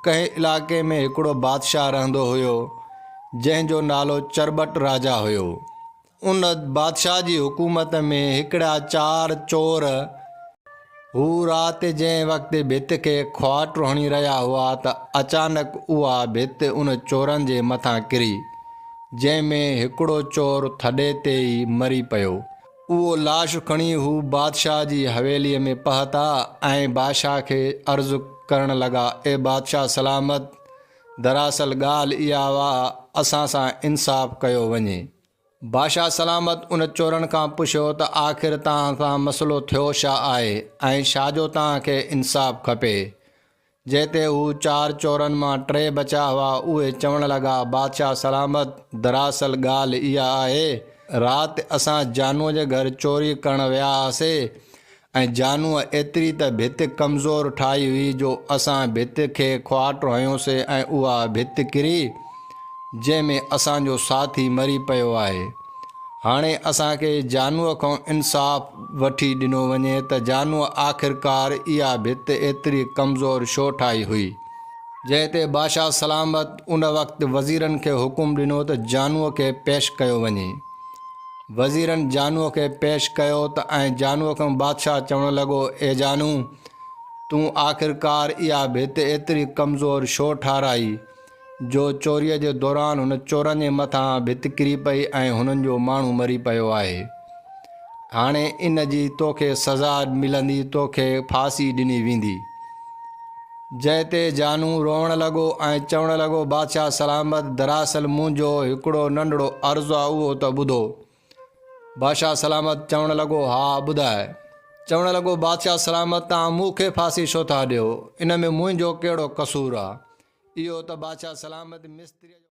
ڪنهن علائقي ۾ هڪڙو بادشاهه رهندو هيو، جنهن جو نالو چرٻٽ راجا هيو. ان بادشاهه جي حڪومت ۾ هڪڙا چار چور هو رات جنهن وقت ڀت کي کواٽ هڻي رهيا هئا ته اچانڪ اها ڀت ان چورن جي مٿان ڪري، جنهن ۾ هڪڙو چور ٿڏي تي ئي مري پيو. اهو لاش کڻي هو بادشاهه جي حويليء ۾ پهتا ۽ بادشاهه کي عرض ڪرڻ لڳا، اي بادشاهه سلامت! دراصل ڳالهه اها آ، اسان سان انصاف ڪيو وڃي. بادشاهه سلامت ان چورن کان پڇيو ته آخر توهان سان مسئلو ٿيو ڇا آهي ۽ ڇا جو توهان کي انصاف کپي؟ جنهن تي هو چار چورن مان ٽي بچيا هئا، اهي چوڻ لڳا، بادشاهه سلامت، دراصل ڳالهه اها آهي، رات اسان جانوء جي گهر چوري ڪرڻ ويا هئاسي ۽ جانوء ايتري ته ڀت ڪمزور ٺاهي هئي جو اسان ڀت کي کواٽ هنيوسي ۽ اها ڀت ڪري، جنهن ۾ اسان جو ساٿي مري پيو آهي. هاڻي اسان کي جانوء کان انصاف وٺي ڏنو وڃي ته جانوء آخرڪار اها ڀت ايتري ڪمزور ڇو ٺاهي هئي؟ جنهن تي بادشاهه سلامت ان وقت وزيرن کي حڪم ڏنو ته جانوء کي پيش ڪيو وڃي. وزيرن جانوء کي پيش ڪيو ته ۽ جانوء کان بادشاهه چوڻ لڳو، اي جانو! تون آخرڪار اها ڀت ايتري ڪمزور ڇو ٺاهرائي؟ جو چوريء جي دوران هن چورن جي مٿان ڀت ڪري پئي ۽ هنن جو ماڻهو مري پيو آهي. هاڻي ان جي توکي سزا ملندي، توکي ڦاسي ڏني ويندي. جنهن تي جانو روئڻ لڳو ۽ چوڻ لڳو، بادشاهه سلامت، دراصل منهنجو هڪڙو ننڍڙو عرض آ، اهو ته ٻڌو. بادشاهه سلامت چوڻ لڳو، ها ٻڌاء. چوڻ لڳو، بادشاهه سلامت، توهان مون کي ڦاسي ڇو ٿا ڏيو؟ ان ۾ منهنجو ڪهڙو قصور آ؟ اهو ته بادشاهه سلامت مستريء جو.